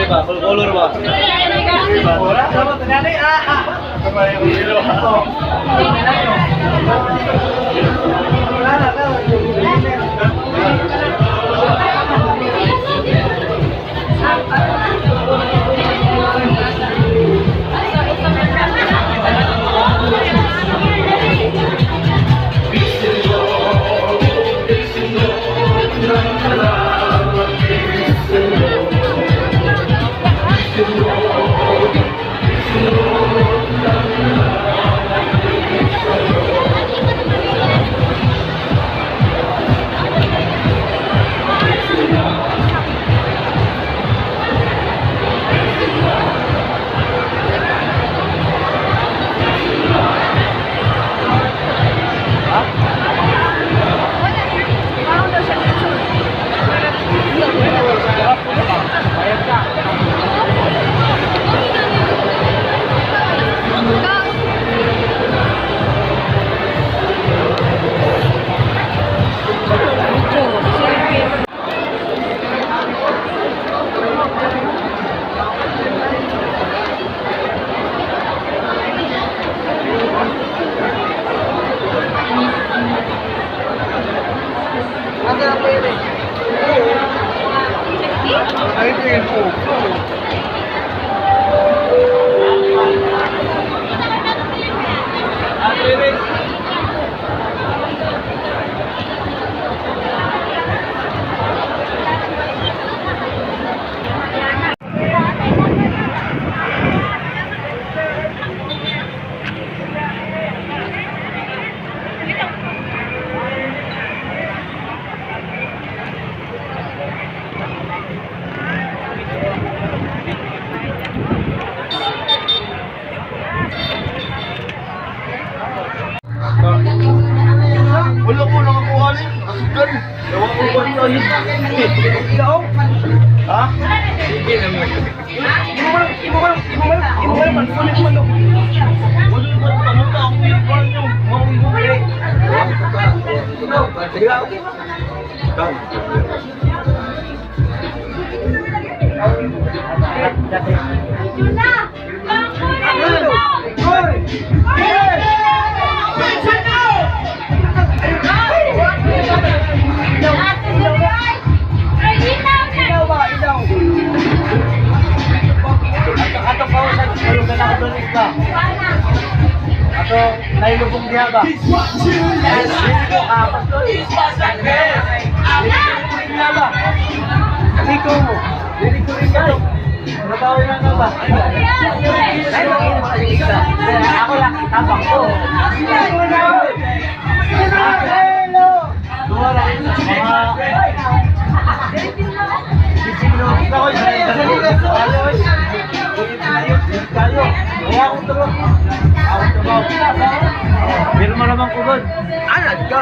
Ba? Color ba? Wala ko nakakuha ni. Asugan. Ewan ko ba ito? Ha? Imo man, imo man, imo man, imo man, man, sulit man. Wala ko tanong ta ako yung kuha niyo. Sige lang. Ato pa sa tulungan ako doon ba? Ato nailubong diha ba? Dili ko dili ko rin kayo. Nabawi na nga ba? Ay, ako lang, tapang ko. Dua lang. Mga Pero malamang kubod. Anad ka!